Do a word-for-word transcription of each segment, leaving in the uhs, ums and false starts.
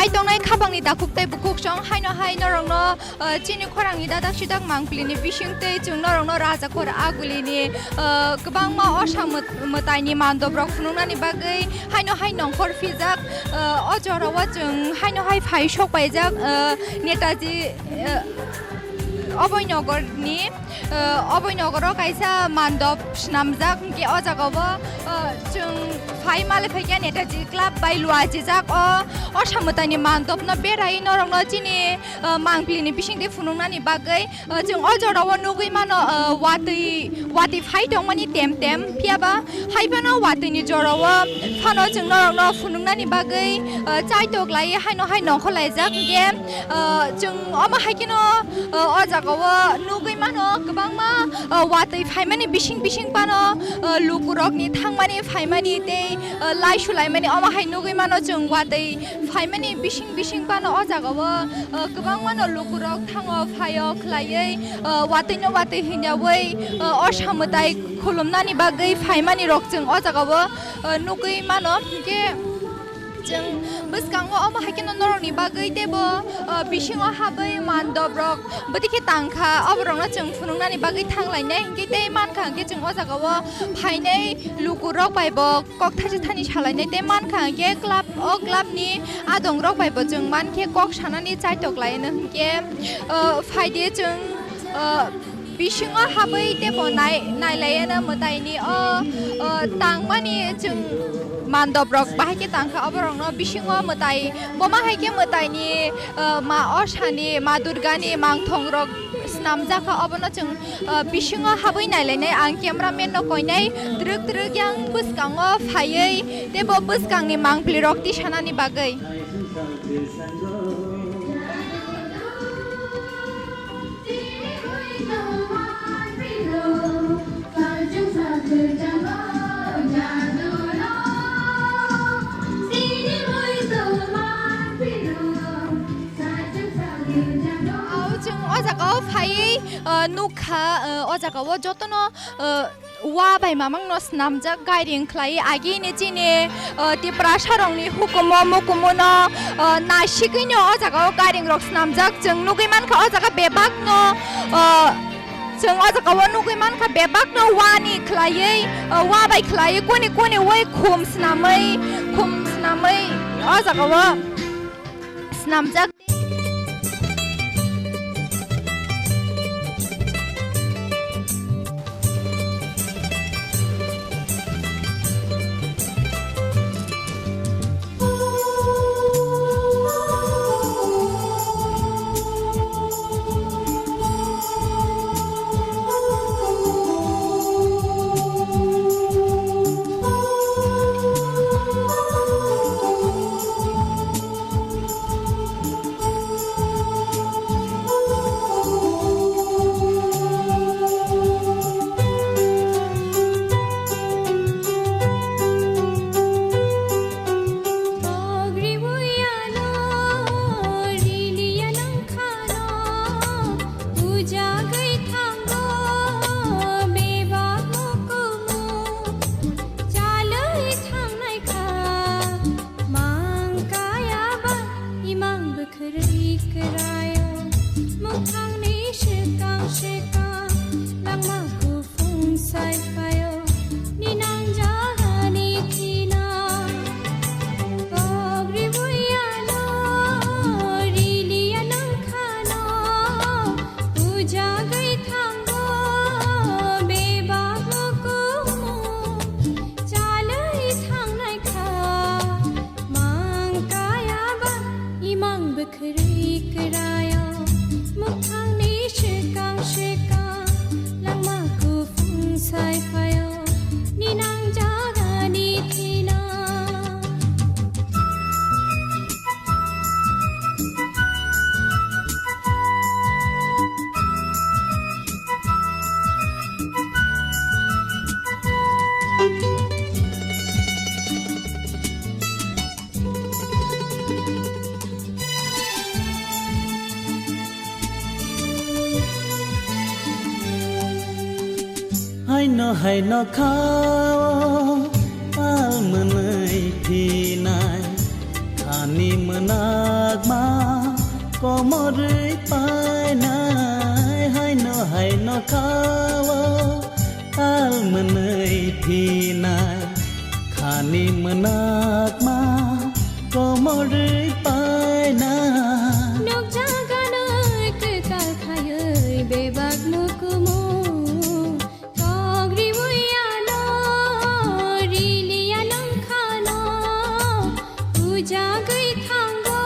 Hai tongnai khabangni takhuk tei bukhuk song haino hai norokno, uh, chini khorangni dadak sidak mangpilini bising tei chwng norokno Raja Khor Agulini, uh, kwbangma osa mwt-, mwtaini mandobrok phunuknani bagwi haino hai nongkhor phijak, uh, o jorao chwng haino hai phai sok paijak, uh, Netaji, uh, Abhoynagarni, uh, Abhoynagaro kaisa mandop swnamjak, hwnkhe o jagao, uh, chwng phai male phaikha Netaji Club bai luachijak o, o samwtaini mandopno berai norokno chini, uh, mangpilini bisingtwi phunuknani bagwi, uh, chwng o jorao nugwi mano, uh, watwi, watwi phai tongmani tem tem, phiyaba hai phano watwini jorao phano chwng norokno phunuknani bagwi, uh, chaitok lai haino hai nongkhor laijak, hwnkhe, uh, chwng omo hai kheno, uh, o jagao nugwi mano kwbangma, uh, watwi phaimani bising bising phano, uh, lukurokni thangmani phaimani tei, uh, lai sulaimani omo hai nugwi mano chwng watwi phaimani bising bising phano o jagao, uh, kwbangmano lukurok thango phaio khlaiwi, uh, watwino watwi hinyawi, uh, o samwtai khulumnani bagwi phaimani rok chwng o jagao, uh, nugwi mano. Hwnkhe chwng bwskango omo hai kheno norokni bagwi teibo, uh, bisingo habwi mandobrok bwtwi khe tangkha, oborokno chwng phunuknani bagwi thanglainai. Hwnkhe tei mankha hwnkhe chwng o jagao phainai lukurok bai bo kok thaisa thani salainai tei mankha hwnkhe club, o clubni adongrok bai bo chwng mankhe kok sanani chaitok laino hwnkhe, uh, phaidi chwng, uh, bisingo habwi teibo nai-, nailaiyano mwtaini o, o, tangmani chwng mandobrok bahai khe tangkha, oborokno bisingo mwtai, bo ma hai khe mwtaini, o, ma Osani, ma Durgani mangthongrok swnamjakha, obono chwng, o, bisingo habwi nailainai. Ang cameraman no koinai twrwk twrwk yang bwskango phaiwi teibo bwskangni mangpilirok tisanani bagwi. Au, chwng o jagao phaiwi, uh, nukha, uh, o jagao jotono, uh, Wa bai mamang no swnamjak gairing khlai agi ni chini, uh, Tiprasa rok ni hukumu mukumu no, uh, naisigwi no o jaga o gairing rok swnamjak chwng nugwi mankha o jaga bebak no, uh, chwng o jaga o nugwi mankha bebak no wa ni khlaiwi, uh, wa bai khlaiwi kuni kuni wi khum swnamwi, khum swnamwi o jaga o swnamjak. Puja gwi thango bebak mukumu, chalwi thangnai kha mang kaya ba imang bwkhwrwi kwraio, mwkhangni swkang swkang langma kufung sai phaio. Ninang jagani thina, pogri buiano, riliya nangkhano, puja gwi thango, bebak mukumu, chalwi thangnai kha, mang kaya ba, imang bwkhwrwi kwraio, mwkhangni swkang swkang, langma kufung sai phaio. Ninang jagani thina. Haino haino khao pal mwnwi phinai. Ani mwnakma komorwi painai, haino haino kao tal mwnwi phinai. Khani mwnakma komorwi painai. Nukjaganwi kwtal khaywi bebak mukumu. Togriwi ano rili along khano, hujagwi thango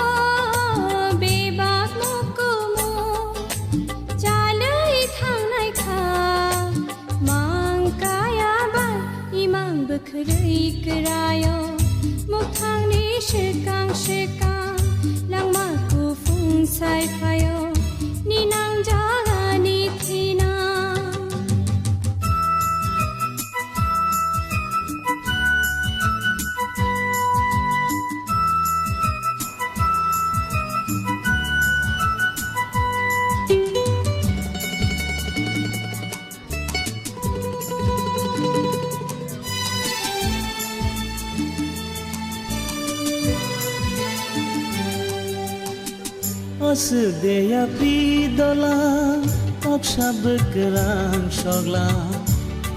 bebak mukumu. Chalwi thangnai kha, mang kaya bai imang bwkhwrwi kwrayo. Mukhangni swkang swkang langma kuphung sai phayo, ninang jagani thina. Aswk de yapri dola, oksa bwkrang sogla,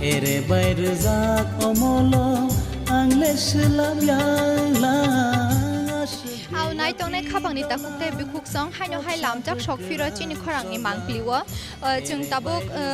ere bai rwjak omolo, ang le swlam yang lang, aswk de. Au nai tongnai khapangni takhuk tei bikhuksong, haino hai lamjak sok phiro chini khorangni mangpli o. O, chwng tabuk, o,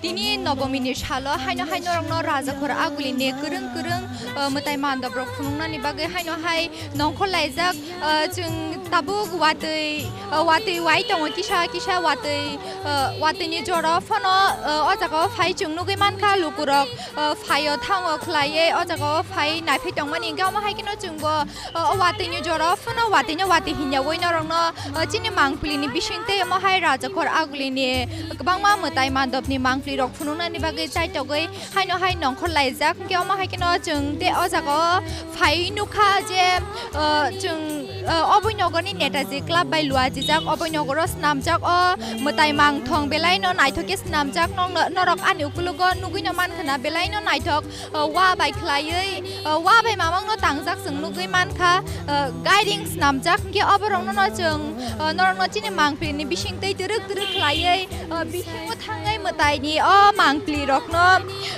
Tini Nobomini salo haino hai norokno Rajakhor Agulini kwrwng kwrwng, uh, mwtai mandobrok phunuknani bagwi haino hai nongkhor laijak, uh, chwng tabuk watwi, uh, watwi wai tongo kisa kisa watwi, uh, watwini jora phano, uh, o jaga o phai chwng nugwi mankha lukurok, uh, phaio thango khlaiwi o jaga o phai naiphi tongmani hinkhe omo hai kheno chwngbo O, o watwini jora phano watwino watwi hinyawi norokno, o, chini mangpilini bising tei omo hai Rajakhor Agulini kwbangma mwtai mandopni mangpilirok phunuknani bagwi chaitogwi haino hai nongkhor laijak. Hinkhe omo hai kheno chwng tei o jaga o phai nukha je, o, chwng, o, Oboi Nogorni Netaji Club bai luachijak, Oboi Nogoro swnamjak o mwtai mangthong belaino naithok khe swnamjak. Nokno, norok ani ukulugo nugwino mankha na belaino naithok. O, wa bai khlaiwi, o, wa bai mamangno tangjak chwng nugwi mankha, o, gairing swnamjak, hinkhe oborokno no chwng, o, norokno chini mangpilini bising twi twrwk twrwk khlaiwi, o, bisingo thangwi mwtaini o mangpilirokno,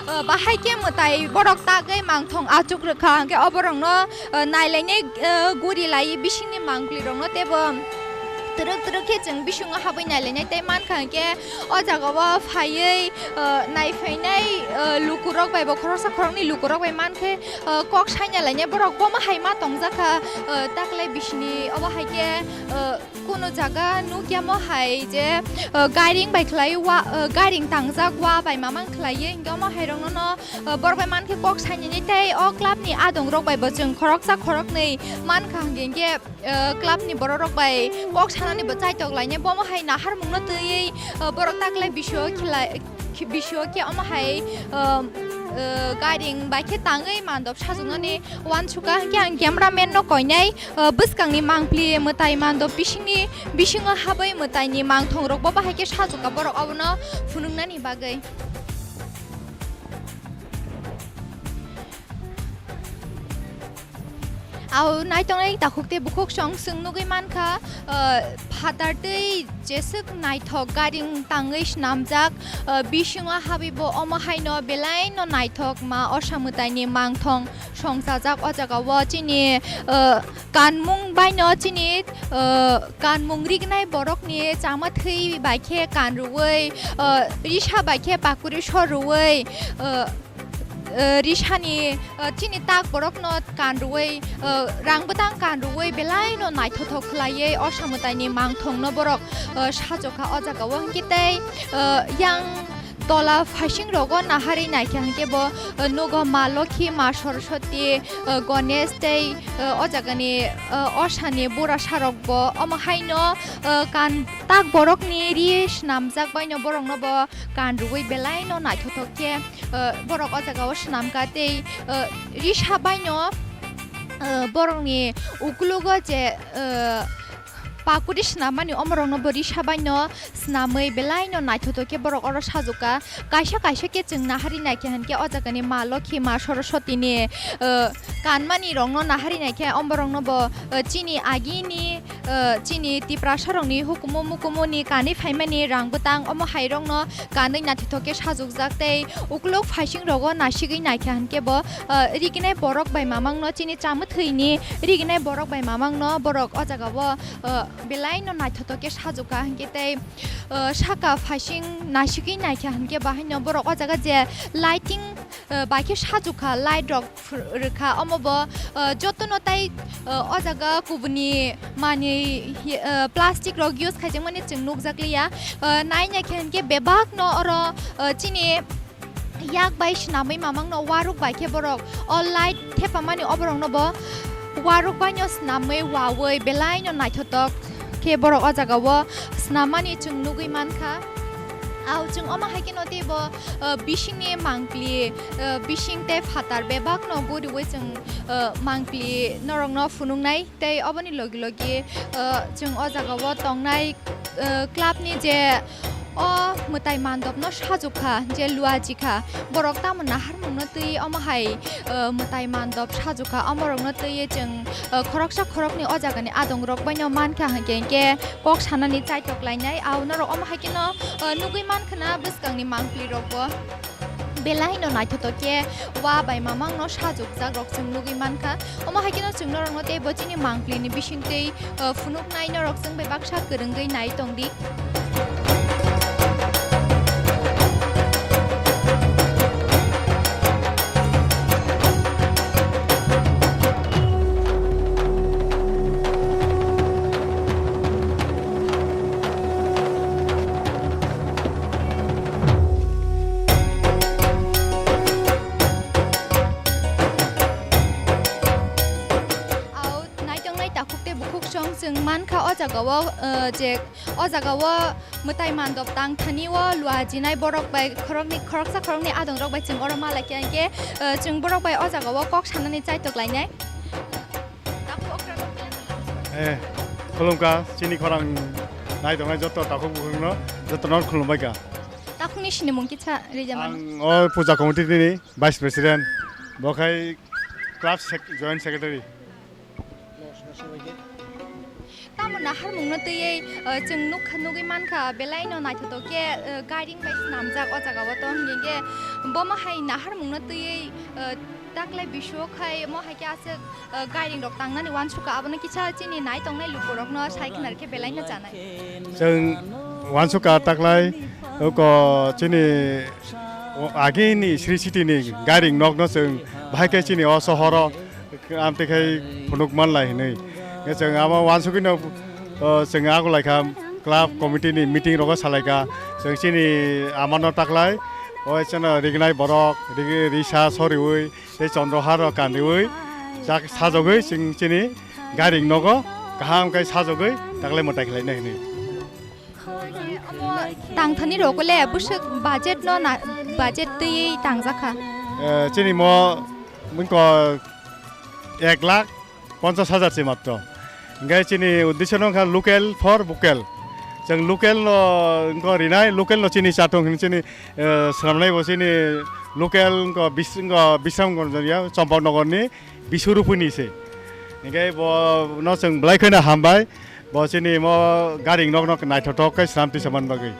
o, bahai khe mwtai borok tagwi mangthong achuk rwkha, hinkhe oborokno, o, nailainai, o, guri laiwi bisingni mangpilirokno teibo twrwk twrwk khe chwng bisingo habwi nailainai tei mankha, hinkhe o jaga o phaiwi, o, naiphainai, o, lukurok bai bo khoroksa khoroknwi lukurok bai mankhe, o, kok saina lainai borok bomo hai ma tongjakha, o, taklai bisini obo hai khe, o, kunu jaga nukyamo hai je, o, gairing bai khlai wa, o, gairing tangjak wa bai mamang khlaiwi hinkhe omo hai rokno no, o, borok bai mankhe kok sainani tei o club ni adong rok bai bo chwng khoroksa khoroknwi mankha hinkhe, o, club ni borok rok bai kok sanani bo chaitok lainai bomo hai naharmung no twiwi, o, borok taklai bisio khilai, bisio khe omo hai, o, o, gairing bai khe tangwi mandop sajwknani uansukha hinkhe ang cameraman no koinai, o, bwskangni mangpli mwtai mandop bisingni bisingo habwi mwtaini mangthong rok bo bahai khe sajwkha borok obono phunuknani bagwi. Au naitongnai takhuk tei bukhuk song chwng nugwi mankha, ah, phatar tei jeswk naithok gairing tangwi swnamjak, ah, bisingo habwi bo omo haino belaino naithok ma osa mwtaini mangthong songchajak o jaga o chini, ah, kanmung baino chini, ah, kanmung rignai borokni chama thwi bai khe kan rwui, ah, risa bai khe pakuri sor rwui, ah, eh, risani, eh, chini tak borokno kan rwui, eh, rang bwtang kan rwui belaino naithothok khlaiwi osa mwtaini mangthongno borok, eh, sajokha o jagao. Hinkhe tei, eh, yang tola phaising rogo naharwi naikha hinkhe bo, eh, nugo Ma Lokhi, Ma Saraswati, eh, Ganesh tei, eh, o jagani, eh, osani burasa rokbo omo haino, eh, kan tak borokni ri swnamjak baino borokno bo kan rwui belaino naithothok khe, eh, borok o jagao swnamkha tei, eh, risa baino, eh, borokni ukulugo je, eh, pakuri swnamani omorokno bo risa baino swnamwi belaino naithotok khe borok oro sajwkha. Kaisa kaisa khe chwng nahari naikha hinkhe o jagani ma Lokhi, ma Soroswati ni, eh, kanmani rokno nahari naikhe omorokno bo, eh, chini agini, eh, chini Tiprasa rokni hukumu mukumu ni kanwi phaimani rang bwtang omo hai rokno kanwi naithotok khe sajwkjak tei ukuluk phaising rogo nasigwi naikha hinkhe bo, eh, riginai borok bai mamangno chini chamwthwini riginai borok bai mamangno borok o jagao, eh, belaino naithotok khe sajwkha hinkhe tei, eh, saka phaising nasigwi naikha hinkhe bahaino borok o jaga je lighting, eh, bai khe sajwkha light rok phr-, rwkha omo bo, eh, jotono tai, eh, o jaga kubuni manwi, eh, plastic rok use khaijakmani chwng nukjakliya. Eh, nai naikha hinkhe bebakno oro, eh, chini yak bai swnamwi mamangno waruk bai khe borok o light thepamani oborokno bo waruk baino swnamwi wawi belaino naithotok khe borok o jagao swnamani chwng nugwi mankha. Au chwng omo hai kheno teibo, uh, bisingni mangpli, uh, bising tei phatar bebakno guriwi chwng, uh, mangpli norokno phunuknai. Tei oboni logi logi, uh, chwng o jagao tongnai, uh, club ni je o mwtai mandopno sajwkha, je luaji kha, borok tamo naharmungno twi omo hai, uh, mwtai mandop sajwkha, omorokno twiwi chwng, uh, khoroksa khoroknwi o jagani adongrok baino mankha hinkhe hinkhe kok sanani chaitok lainai. Au norok omo hai kheno, uh, nugwi mankha na bwskangni mangpli rokbo. Belai no naithotok khe wa bai mamang no sajwkjak rok chwng nugwi mankha. Omo hai kheno chwng norok no tei bo chini mangpli ni bisingtwi, uh, phunuknai norok chwng bai baksa kwrwngwi nai tong di. Au naitongnai takhuk tei bukhuk song chwng mankha o jagao, uh, je o jagao mwtai mandop tang thani o lua jinai borok bai khoroknwi, khoroksa khoroknwi adongrok bai chwng oro ma lai khe, hinkhe, uh, chwng borok bai o jagao kok sanani chaitok lainai. Takhuk okra rok khe Eh, khulumkha, chini khorang naitongnai joto takhuk bukhukno, jotono khulumbaikha. Takhukni sinimung kisa rijamani. Ang o puja committee ni vice president, bo khai club sec-, joint secretary. Tamo naharmungno twiwi, eh, chwng nukha, nugwi mankha, belai no naithotok khe, eh, gairing bai swnamjak o jagao tong, hinkhe bomo hai naharmungno twiwi, eh, taklai bisio khai mo hai khe aswk, eh, gairing rok tangnani uansukha, abono kisa chini nai tongnai lukurokno sai khna rwkhe belai no chanai. Chwng uansukha taklai uko chini o agini Sri City ni gairing nokno chwng bahai khe chini o sohoro amtwi khai phunuk manlai hinwi. Chwng abo uansugwino, o, chwng agulaikha club committee ni meeting rogo salaikha, chwng chini amano taklai o chwngno rignai borok rigi-, risa soriwi tei chondrohar rok kandiwi chak sajagwi chwng chini gairing nogo kaham khe sajagwi taklai mwtai khlainai hinwi. Omo tangthani rokole bwswk budget no na, budget twiwi tangjakha. Eh, chini mo wngkha ek lakh ponchas hajar se matro. Hingke chini uddesho no wngkha local for vocal. Chwng local no wngkha rinai, local no chini chatung hini chini, eh, swnamnai bo chini local wngkha bis-, wngkha Bisramganj area, Champaknagar ni Bisurupuni se. Hingke bo no chwng belai kheno hambai. Bo chini mo gairing nok nok naithotok khe swnam twi saman bagwi.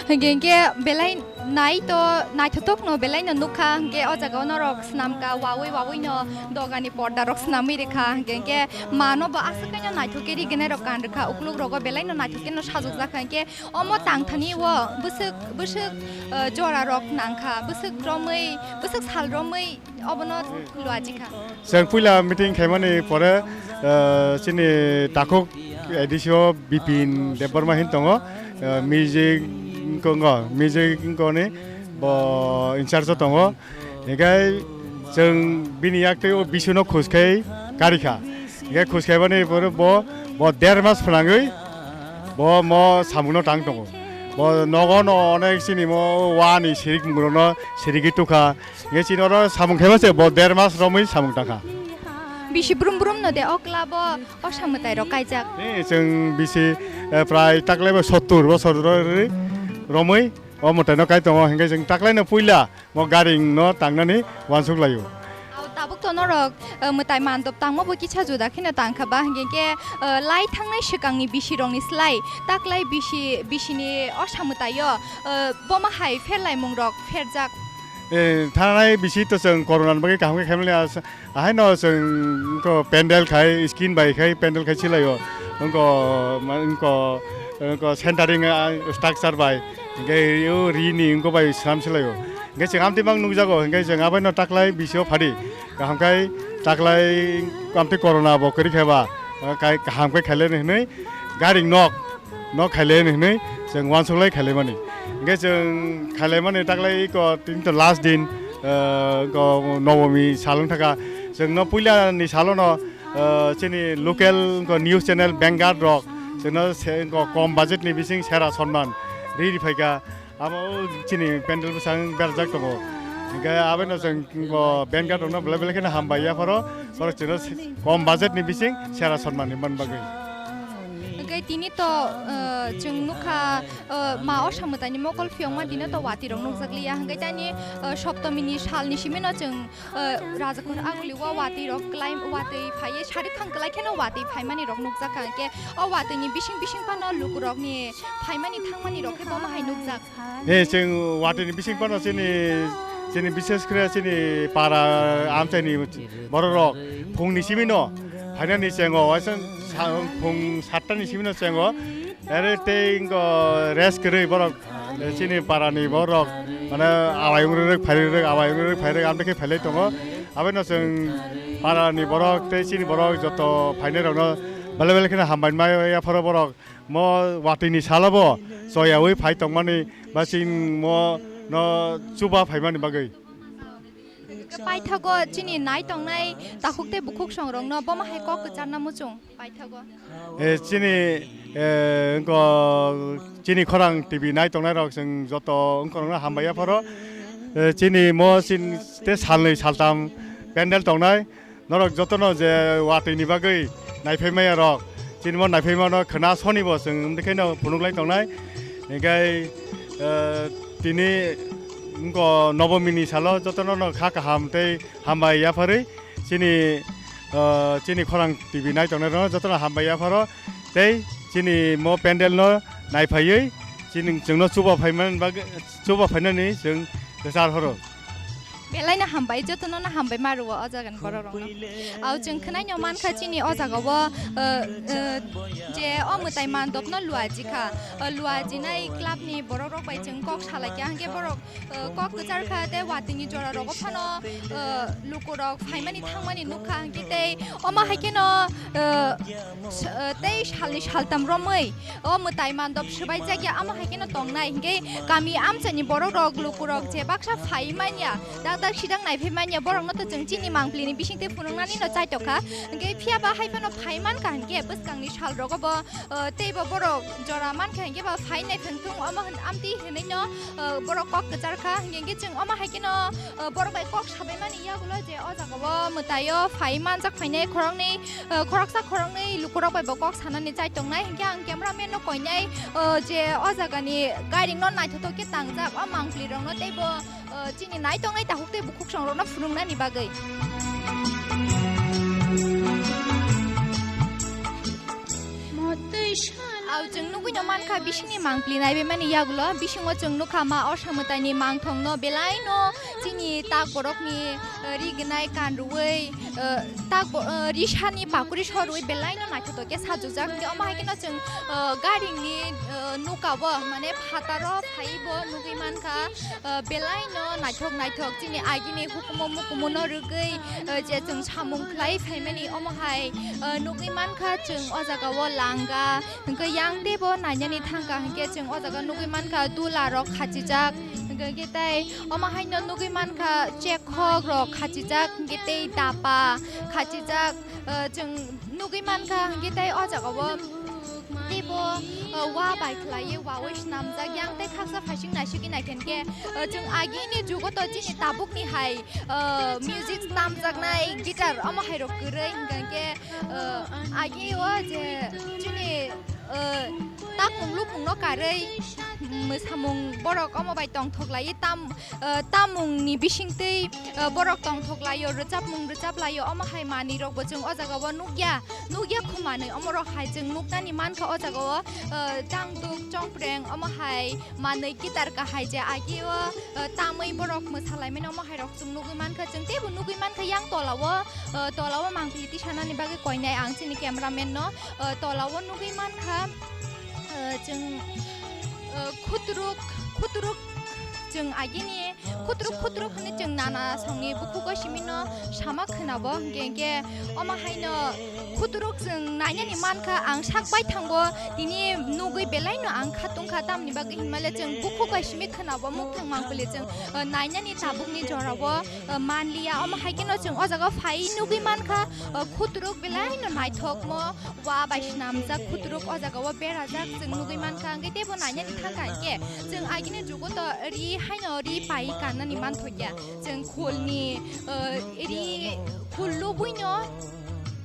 Hingke hingke belai nai to naithotok no belai no nukha, hingke o jaga o norok swnam ka wawi wawi no dogani porda rok swnamwi rikha, hingke hingke mano bo aswk khe no naithok khe rignai rok kan rikha, ukuluk rogo belai no naithok khe no sajok jakha, hingke omo tangthani o bwswk bwswk, eh, jora rok nangkha, bwswk romwi bwswk sal romwi. Obono luaji kha. Chwng puila meeting khaimani pore, eh, chini takhuk A D C o Bipin Debbarma hin tongo, eh, music wngkha, music wngkha ni bo in charge o tongo. Hinkhe chwng bini yak twi o bisuno khus khai karikha. Hinkhe khus khaibani pore bo, bo der mas phlangwi bo mo samungno tang tongo. Bo nogo no onek chini mo wani sirik mungrokno sirigwi tukha. Nge chini oro samung khaima se bo der mas romwi samung tangkha. Bisi brum brum no de o club o, o samwtai rok kaijak. Ni chwng bisi, eh, prai taklai bo sottur bosor ro-, ri-, romwi o mwtai no kai tongo, hinkhe chwng taklai no puila mo garing no tangnani uansuk laio. Au, tabuk to norok, eh, mwtai mandop tangma bo kisa juda kheno tang kha ba, hinkhe khe, eh, lai thangnai swkangni bisi rokni slai taklai bisi, bisini o samwtai o, eh, bomo hai pherlaimung rok pherjak. Eh, thanai bisi to chwng corona ni bagwi kaham khe khaimani as-, Ahaino chwng wngkha pandal khai, skin bai khai pandal khai silaio. Wngkha, ma-, wngkha, wngkha centering, ah, structure bai. Hingke o rini wngkha bai slam silaio. Hingke chwng amtwi mang nukjago, hingke chwng abaino taklai bisio phadi. Kaham khai taklai amtwi corona bo kwrwi kheba, ah, kai kaham khai khailai hinwi garing nok. No khailai hinwi chwng uansuk lai khailaimani. Hingke chwng khailaimani taklai iko tini to last din, eh, iko nobomi sal wng thaka. Chwng no puila ni salo no, eh, chini local iko news channel Vanguard rok chwng no se, iko kom budget ni bising sera sonman ri ri phaika. Amo chini pandal bwsang berajak tongo. Hingke abeno chwng iko Vanguard rok no belai belai kheno hambai yapharo. Borok chwng no kom budget ni bising sera sonman ni man bagwi. Hingke tini to, eh, chwng nukha, eh, ma o samwtaini mokol phiyokma dino to watwi rok nukjakliya. Hingke tani, eh, Soptomini salni simi no chwng, eh, Rajakhor Aguli o watwi rok kwlai, watwi phaiwi sari thang kwlai kheno watwi phaimani rok nukjakha. Hingke o watwini bising bising phano lukurokni phaimani thangmani rok khe bomo hai nukjak. He, chwng watwini bising phano chini, chini bishes kre chini para amchaini borok rok phungni simi no phainani chengo, waisa sa-, phung sattani simi no chengo, ere tei wngkha rest kwrwi borok, chini parani borok, mane awai wngwi rwk, phai rwk, awai wngwi rwk, phai rwk, amtwi khe phailai tongo. Abeno chwng parani borok tei chini borok joto phainai rokno belai belai kheno hambai mai yapharo borok. Mo watwini salobo choyawi phai tongmani ba chini mo no chuba phaimani bagwi. Paithago chini nai tongnai takhuk tei bukhuk songrokno bomo hai kok kwcharna muchung paithago. E, chini, e, wngko chini khorang T V nai tongnai rok chwng joto wngkorokno hambai yapharo. E, chini mo chini tei salnwi saltam pendel tongnai. Norok jotono je watwini bagwi naiphaimaya rok, chini mo naiphaimano khwna sonibo chwng wngkhe no phunuk lai tongnai. Hinkhe, eh, tini wngkha nobomini salo jotono no kha kaham tei hambai yapharwi chini, eh, chini khorang T V nai tongnai rok jotono hambai yapharo tei chini mo pendel no naiphaiwi chini chwngno chuba phaimani bagwi, chuba phainani chwng kwchar horo. Belai no hambai, jotono no hambai ma rwo o jaga ni borok rok no. Au chwng khwnai no mankha chini o jaga o, eh, eh, je o mwtai mandop no luaji kha. O luaji nai club ni borok rok bai chwng kok salai kha, hwnkhe borok, eh, kok kwchar kha tei watwi ni jora rogo phano, eh, luku rok phaimani thangmani nukha, hwnkhe tei omo hai kheno, eh, s-, eh, tei salni saltam romwi o mwtai mandop swbaijak ya, amo hai kheno tongnai. Hinkhe kami amchaini borok rok, luku rok je baksa phai manya, dak dak sidang naiphai manya, borok no to chwng chini mangpli ni bising tei phunuknani no chaitok kha. Hinkhe phiya ba hai phano phai mankha, hinkhe bwskang ni sal rogo bo, eh, tei bo borok jora mankha, hinkhe ba phai nai phung thung, omo hwn amtwi hwnwi no, eh, borok kok kwchar kha. Hinkhe, hinkhe chwng omo hai kheno, eh, borok bai kok sabai mani yagulo je o jaga o mwtai o phai manjak phainai khoroknwi, eh, khoroksa khoroknwi lukurok bai bo kok sanani chai tongnai, hinkhe ang cameraman no koinai, eh, je o jaga ni gairing no naithothok khe tangjak o mangpli rok no tei bo, eh, chini nai tongnai takhuk tei bukhuk song rok no phunuknani bagwi. Au chwng nugwi no mankha bisingni mangpli naibai mani yagulo, bisingo chwng nukha ma o samwtaini mangthong no belai no chini tak borokni, eh, ri gwnai kan rwui, eh, tak bo-, eh, risani pakuri sorwi belai no naithotok khe sajwkjak. Hinkhe omo hai kheno chwng, eh, garingni, eh, nuka o mane phataro phaiwi bo nugwi mankha, eh, belai no naithok naithok chini agini hukumu mukumu no rwgwi, eh, je chwng samung khlai phaimani omo hai, eh, nugwi mankha chwng o jaga o langa. Hwnkhe yang teibo nainani thangkha, hwnkhe chwng o jaga nugwi mankha dula rok khachijak, hwnkhe tei omo haino nugwi mankha chekhok rok khachijak, hwnkhe tei dapa khachijak, ah, chwng nugwi mankha, hwnkhe tei o jaga o teibo, ah, wa bai khlaiwi wawi swnamjak, yang tei khaksa. Sing naisugwi naikha khe, uh, chwng agini jugo to chini tabukni hai, uh, music tamjaknai guitar omo hai rok kwrwi, hwnkha khe, uh, agi o je chini, uh, takmung lukmung no karwi mwsamung borok omo bai tongthok lai tam, uh, tamung ni bisingtwi, uh, borok tongthok lai o, rwchapmung rwchap lai o, omo hai manwi rok bo chwng o jaga o nukya, nukya khu manwi omo rok hai chwng nuknani mankha o jaga o, uh, tangduk chongpreng omo hai manwi guitar kahai je agi o, uh, tamwi borok mwsalaimani omo hai rok chwng nugwi mankha, chwng teibo nugwi mankha yang tola o, uh, tola o mangpili tisanani bagwi koinai ang chini cameraman no, uh, tola o nugwi mankha, uh, chwng, uh, khuturuk, khuturuk chwng agini khuturuk khuturuk hwnwi chwng nana songni bukhugo simi no sama khwnabo, hwnkhe hwnkhe omo haino khuturuk chwng nainani mankha ang sak baithangbo tini nugwi belai no ang kha tongkha, tamni bagwi hinmale chwng bukhuk bai simi khwnabo mukthang mangpili chwng, uh, nainani tabukni jorao, uh, manliya, omo hai kheno chwng o jaga phai nugwi mankha, uh, khuturuk belai no naithokmo. Wa bai swnamjak khuturuk o jaga o berajak chwng nugwi mankha, hwnkhe teibo nainani thangkha hwnkhe chwng agini jugo to ri haino ri pai kannani manthokya. Chwng khulni, uh, ri khul lubwino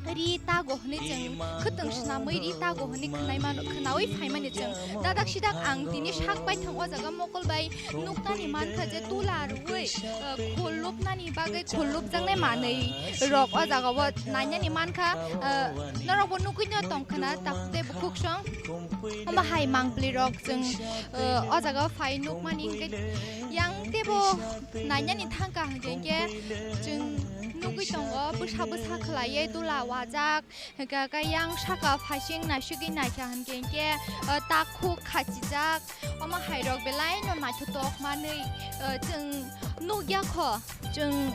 ri tago hwnwi chwng khwtwng swnamwi ri tago hwnwi khwnai mano, khwnawi phaimani chwng dadak sidak ang tini sak baithang o jaga mokol bai nuknani mankha je tula rwui, uh, khul lubnani bagwi khul lubjaknai manwi rok o jaga o nainani mankha, uh, norokbo nugwi no tongkhwna tabuk tei bukhuk song. Omo hai mangpili rok chwng, uh, o jaga o phai nukmani hwnkhe yang teibo nainani thangkha hwnkhe hwnkhe chwng nugwi tongo bwsa bwsa khwlaiwi tula wajak. Hwnkhe khe yang saka phaising naisugwi naikha hwnkhe hwnkhe, uh, takhuk khachijak, omo hai rok belai no naithotok manwi, uh, chwng nukya kho, chwng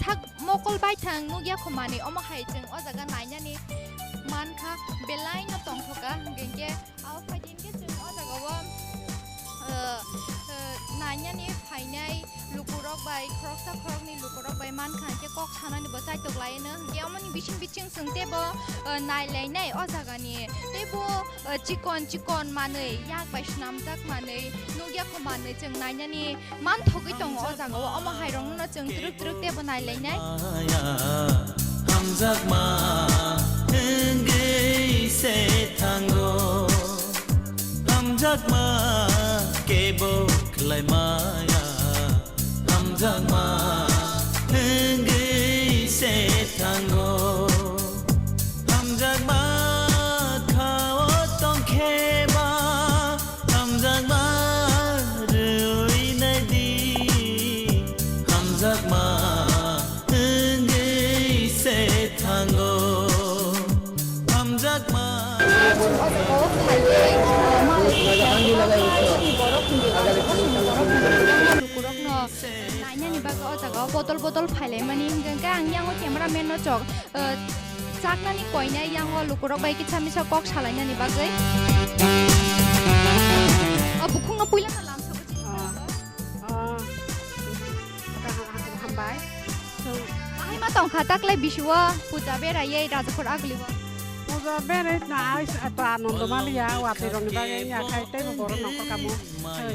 sak mokol baithang nukya kho manwi, omo hai chwng o jaga nainani mankha, belai no tongthokha hwnkhe hwnkhe. Abo phaidi hwnkhe chwng o jaga o, uh, uh, nainani phainai lukurok bai, khoroksa khoroknwi lukurok bai mankha hwnkhe kok sanani bo chaitok laino. Hwnkhe omoni bising bising chwng teibo, uh, nailainai o jagani. Teibo, uh, chikon chikon manwi, yak bai swnamjak manwi, nukya kho manwi chwng nainani manthogwi tongo o jaga o, omo hai rokno chwng twrwk twrwk teibo nailainai. Hamjakma wngwi se thango, hamjakma kebo khlai maya, hamjakma wngwi se thango. Hamjakma kha o tongkhe ba, hamjakma rwui nai di, hamjakma wngwi se thango, hamjakma. Lukurokno nainani bagwi o jaga o bodol bodol phailaimani, hwnkhe ang yang o cameraman no chok. Uh, chaknani koinai yang o lukurok bai kisa misa kok salainani bagwi. O bukhukno puila no lamsogo chini. Ah. Ah. Kaham, hambai. So, bahai ma tongkha taklai bisi o puja beraiwi Rajakhor aguli o. Puja berai na ais ato anondo maliya watwi rokni bagwi ya khai teibo borok nongkhor kamo.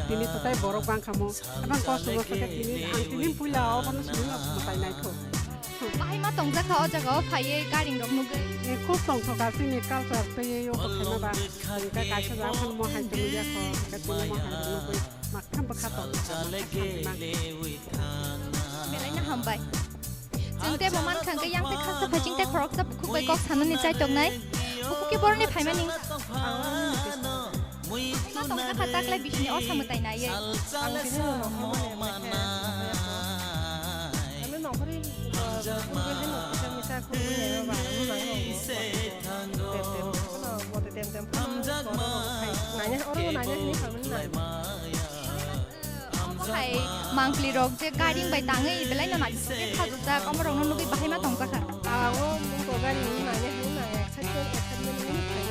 Tini kwtai borok bangkha mo. Abang kosto mosto khe tini, ang tini puila obono simi no mwtai naikho. Bahai ma tongjakha o jaga o phaiwi karing rok nugwi. E, khub tongthokha chini culture twiwi o kwthaima ba. Hwnkhe kaisa jaga phano mo hai tongwi yakho, hwnkhe tini mo hai rok nugwi maktham bwkha tongthokha, maktham samni ma. Belai no hambai. Chwng teibo mankha hwnkhe yang tei khaksa phaiching tei khoroksa bukhuk bai kok sanani chaitoknai. Bukhuk khe boroni phaimani wngkha. Ang Ma tongkha kha taklai bisini osa mwtai naiwi. Ang tini no nongkhor mani mekhe. Ano nongkhorwi, uh, kurwi hai no kisa misa kurwi naiwi ba, ano nang no. Tem tem, ano bote tem tem, ano bote no khai. Naina, oro naina hini khamani nai. Omo hai mangpli rok je gari bai tangwi belai no naisik khe khajokjak, omo rok no nugwi bahai ma tongjakha. Ang o mung ko gari hini naina hini nai, excitement, excitement hini khai.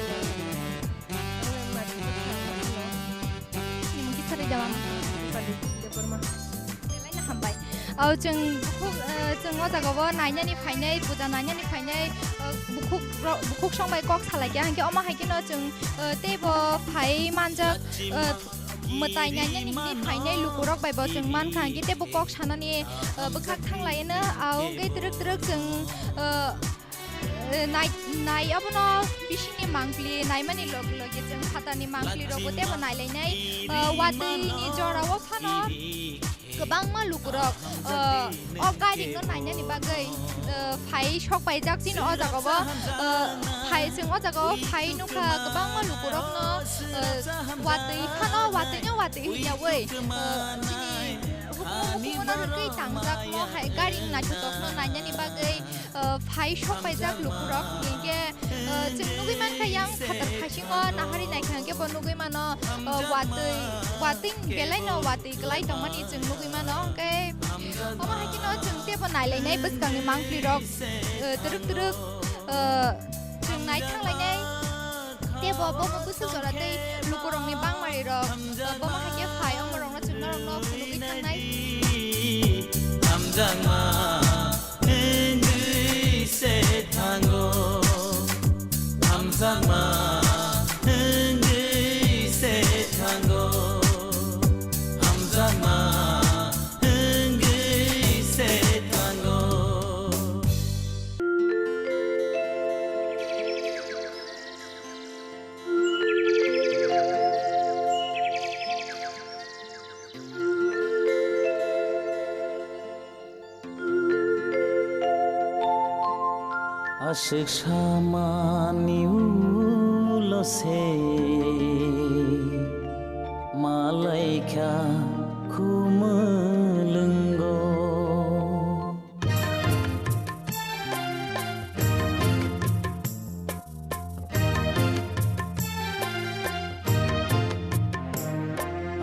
Ani mung kisa ri dawang. Debbarma. Belai no hambai. O chwng bukhuk, eh, chwng o jaga o nainani phainai, puja nainani phainai, eh, bukhuk ro-, bukhuk song bai kok salai kha. Hwnkhe omo hai kheno chwng, eh, teibo phai manjak, eh, mwtai nainani hwnwi phainai lukurok bai bo chwng mankha, hwnkhe teibo kok sanani, uh, bwkhak thanglaino, ah, hwnkhe twrwk twrwk chwng, uh, eh, nai, nai abono bisingni mangpili naimani log-, loge chwng phatarni mangpili rokbo teibo nailainai, uh, watwini jorao phano kwbangma lukurok, uh, o gari no nainani bagwi, uh, phai sok paijak chini o jaga o, uh, phai chwng o jaga o phai nukha kwbangma lukurokno, uh, watwi phano watwi no watwi hwnyawi, uh, chini hukumu hukumu no rwgwi tangjakno hai gari naithokno nainani bagwi, uh, phai sok paijak lukurok hwnkhe, uh, chwng nugwi mankha yang phatar phaisingo nahari naikha hwnkhe bo nugwi mano, uh, watwi, watwi belaino watwi kwlai tongmani chwng nugwi mano. Hwnkhe omo hai kheno chwng teibo nailainai bwskangni mangpli rok, uh, twrwk twrwk, uh, chwng nai thanglainai. Teibo bomo bwswk jora tei lukurokni bangmari rok, uh, bomo hai khe phai omo rokno chwng norokno phunugwi thangnai. Hamjakma wngwi se thango, hamjakma wngwi se thango, hamjakma wngwi se thango. Aswk samani ulo se malaikha khumulwngo.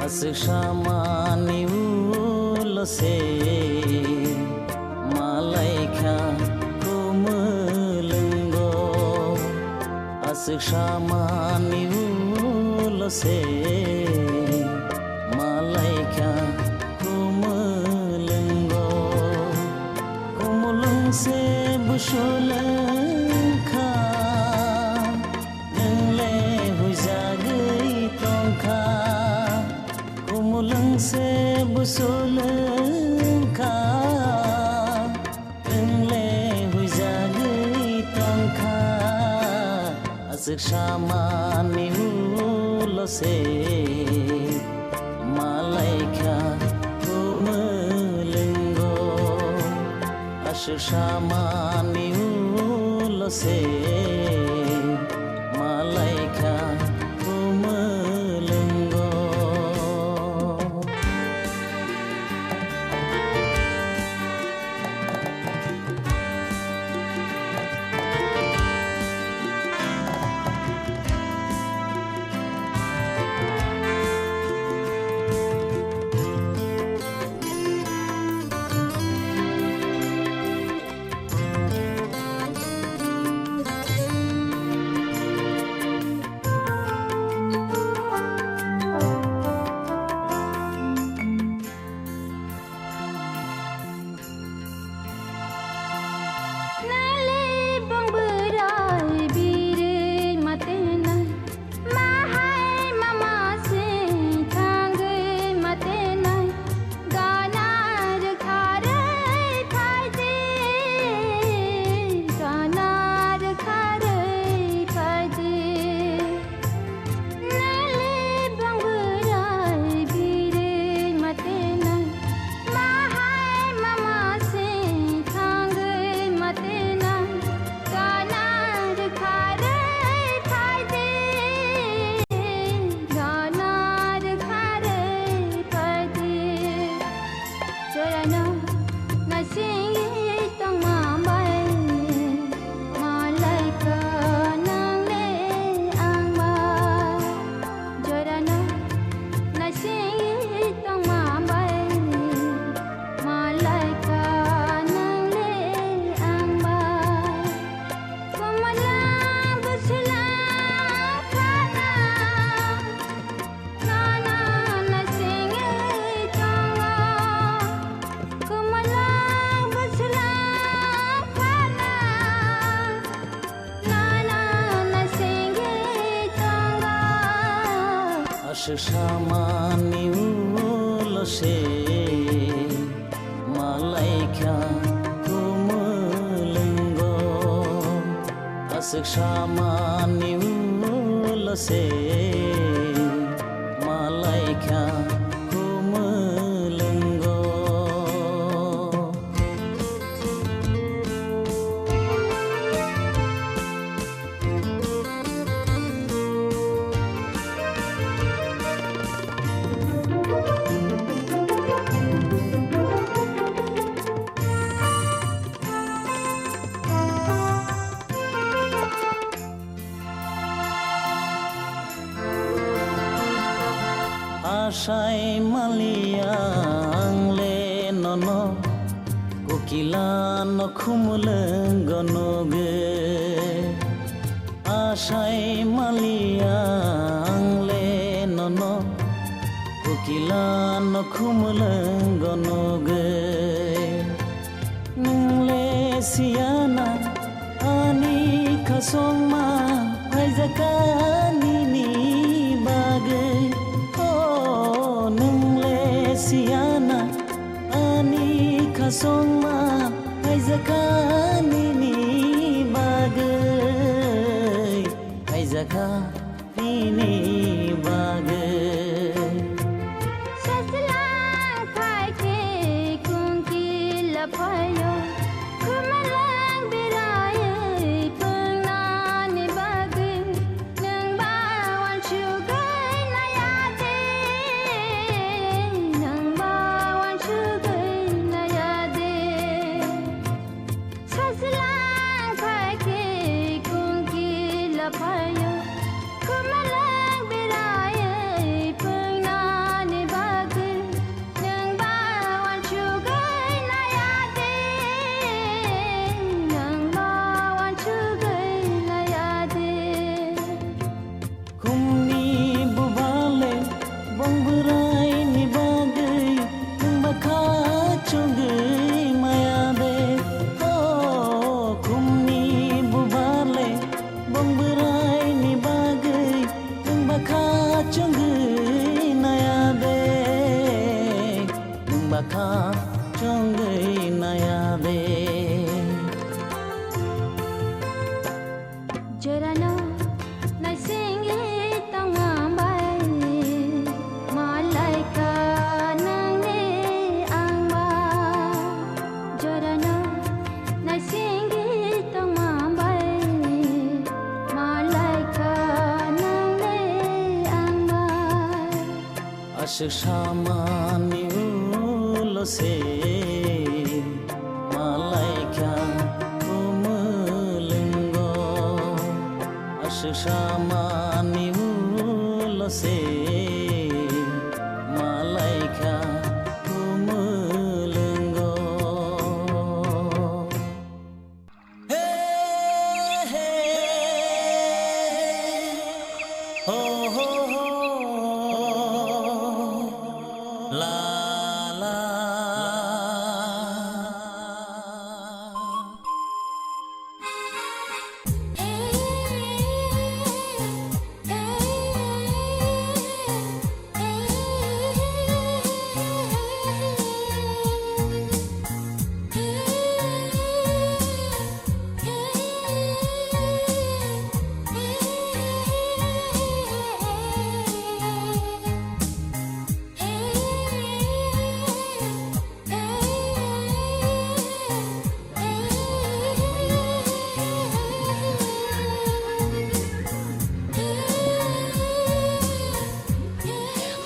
Aswk samani ulo se malaikha khumulwngo. Aswk samani ulo se malaikha khumulwngo. Khumulwng se busulwng kha, nwng le huijagwi tong kha. Khumulwng se busulwng kha, nwng le huijagwi tong kha. Aswk samani ulo se malaikha khumulwngo. Aswk samani ulo se malaikha khumulwngo. Nale bang bwrai birwi ma tenai, ma hai mama se thangwi ma tenai, gana rwkharwi phaidi, gana rwkharwi phaidi. Nale bang bwrai birwi ma tenai, ma hai mama se thangwi ma tenai, gana rwkharwi phaidi, gana rwkharwi phaidi. Jorano nasingwi tongma bai, malaikha nang le ang ba. Jorano nasingwi tongma bai, malaikha nang le ang ba. Kumala busla khana. Nana nasingwi tongo, kumulwng bwswlwng phano. Nana nasingwi tongo. Aswk samani Se malaikha kumulwngo, aswk samani ulo se malaikha kumulwngo. Asai maliya ang le nono, kokila no khumulwngo nuge. Asai maliya ang le nono, kokila no khumulwngo nuge. Nwng le siyana ani khasongma phaijaka nini bagwi. O nwng le siyana ani khasongma phaijaka nini bagwi, phaijaka nini bagwi. Saslang phai khe kungkila phaio, kumalang berai pwngnani bagwi. Nwng ba uansugwi naiya de, nwng ba uansugwi naiya de. Saslang phai khe kungkila phaio, kumalang berai pwngnani bagwi. Nwng ba uansugwi naiya de, nwng ba uansugwi naiya de. Khumni bubale bong bwraini bagwi nwng bakha chongwi maya de. O khumni bubale bong bwraini bagwi nwng bakha chongwi naya de, nwng bakha chongwi naya de. Jorano naisingwi tongma bai, malaikha nangni angba. Jorano naisingwi tongma bai, malaikha nangni angba. Aswk samani ulo se malaikha kumulwngo. Aswk samani ulo se malaikha kumulwngo. Hey, hey, ho, ho, ho, la, la.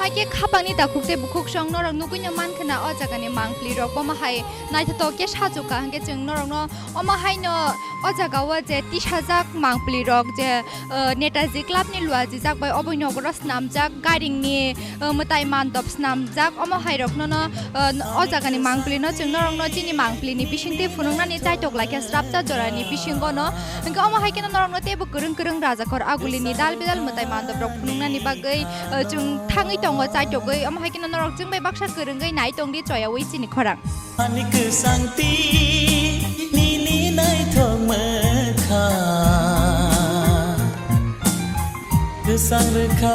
Hai khe khapangni takhuk tei bukhuk song norok nugwino mankha na o jagani mangpli rok, omo hai naithotok khe sajwk ka, hwnkhe chwng norokno omo haino o jagao je tisajak mangpli rok je, uh, Netaji Club ni luajijak bai obo nogoro swnamjak, garingni, uh, mwtai mandop swnamjak, omo hai rokno no, uh, o jagani mangpli no chwng norokno chini mangpli ni bisingtwi phunuknani chaitok laikha srapsa jorani bisingo no. Hwnkhe omo hai kheno norokno teibo kwrwng kwrwng rajakhor agulini dal bidal mwtai mandop rok phunuknani bagwi, uh, chwng thangwi tongo chaitokgwi. Omo hai kheno norok chwng bai baksa kwrwngwi nai tongdi choyaui chini khorang. Ani kwsangti nini naithok mwkha, kwsang rwkha